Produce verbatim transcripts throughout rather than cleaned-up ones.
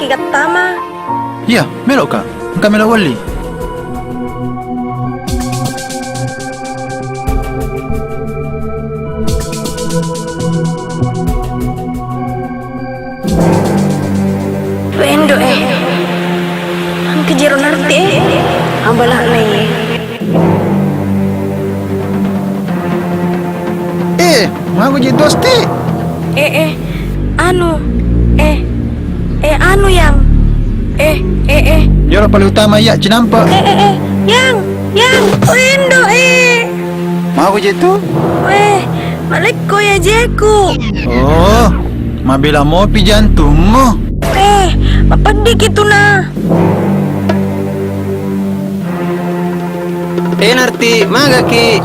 Gattama. Iya, melo'ka. Engka melo welli. Wendo, eh. Engka jero Narti, eh. Ambalakna, eh. Eh, mago je tosti. Eh, eh, anu, eh, eh, anu, Yang. Eh, eh, eh. Joro paling utama iya cinampe. Eh, eh, eh, Yang, Yang, Wendo, eh. Mago je tu? Eh, malekko ya jeku. Oh, mabela mopi jantungmu. Eh, mapeddiki tu na. Eh, Narti, magaki?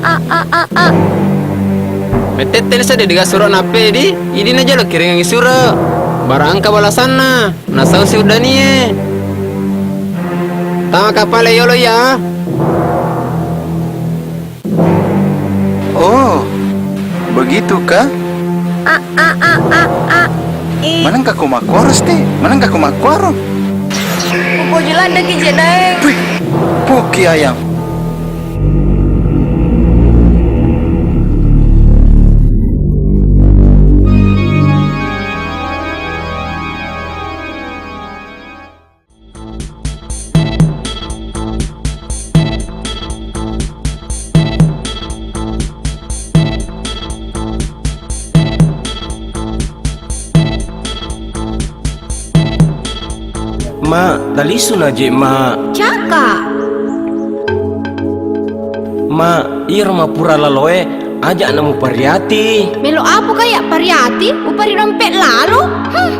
A, a, a, a. Mettetteni seddi diga suro nappe di, idi na jolo kiringangi suro. Barangka balasanna, nasau si uddanie. Tama kapale yolo ya. Oh, begitu kah? A, a, a, a, a. Eh. Manengka ko makkuaro, Sti? Manengka ko makkuaro? Upoji ladde ki je, Daeng. Wih, puki ayam. Ma, talisu na je, Ma. Caka. Ma, iro mapura laloe, aja na mupariati. Melo apa kaya pariati? Upari dompet lalo? Huh.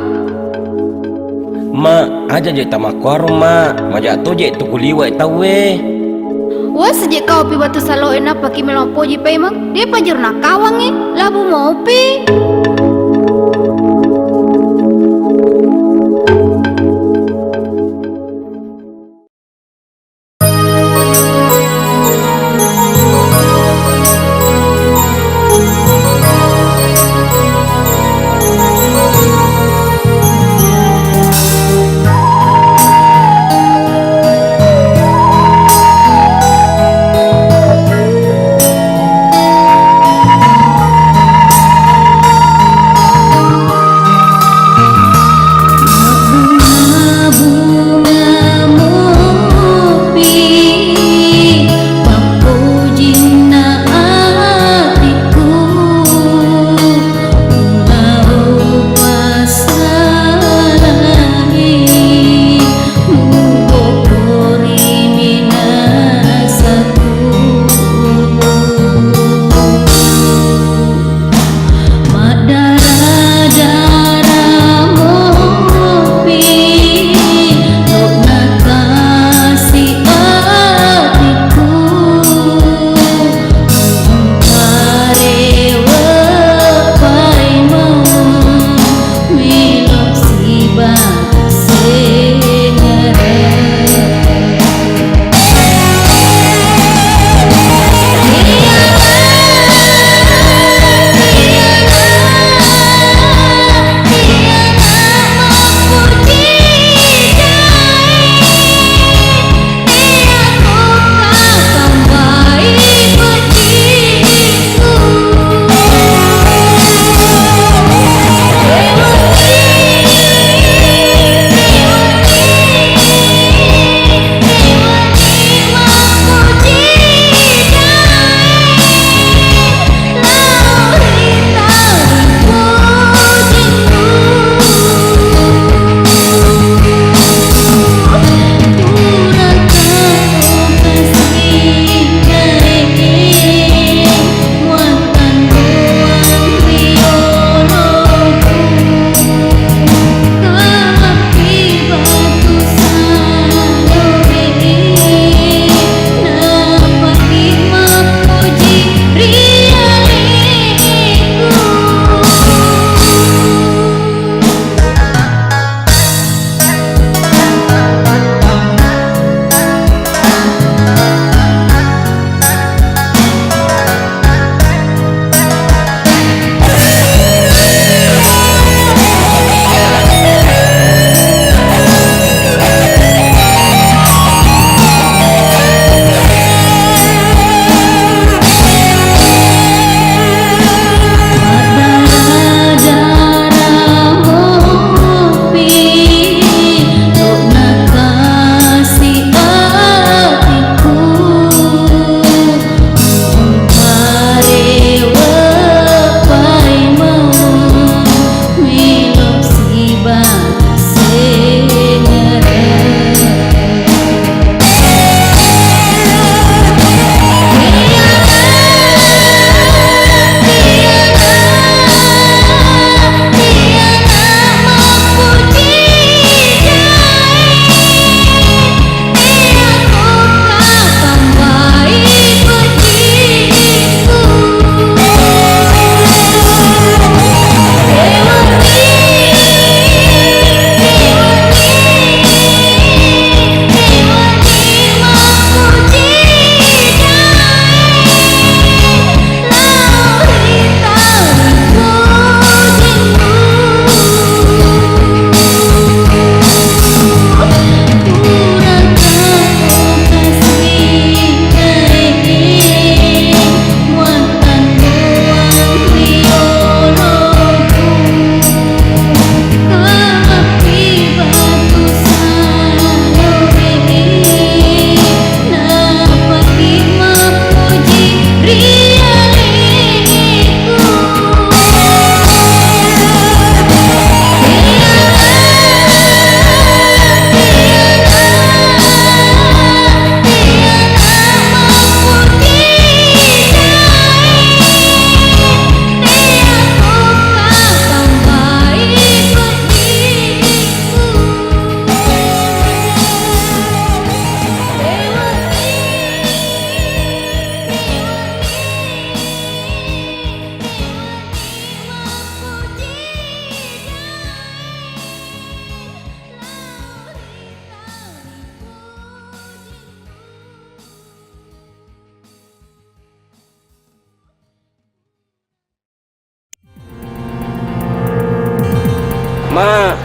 Ma, aja je tamakkuaro, Ma. Maja to je tu kuliwa tauwe. Wes je kau pi batu saloe nappa ki melo poji paimeng. Depa jero nakawangi, labu mopi.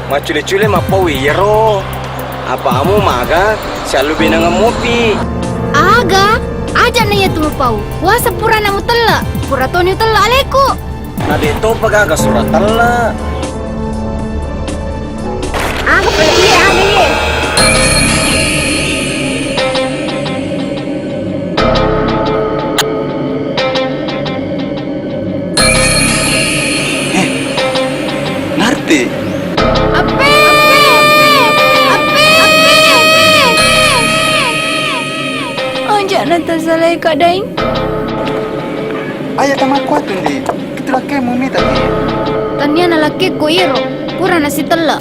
Maccule-cule mappau iyaro. Apamu maga siallu benangeng mopi. Aga? Aja na iya tu mupau. Puasa purana mutella. Pura toni utella aleku. Na de topa gaga sura tella. Aga pura iya, aga iye. Eh, Narti. Appe! Appe! Aja na tasalai kadaing. Aya tamakkuatu ndi. Itu lakkemu mita ti. Tania na lakkekku iro. Pura nasitella.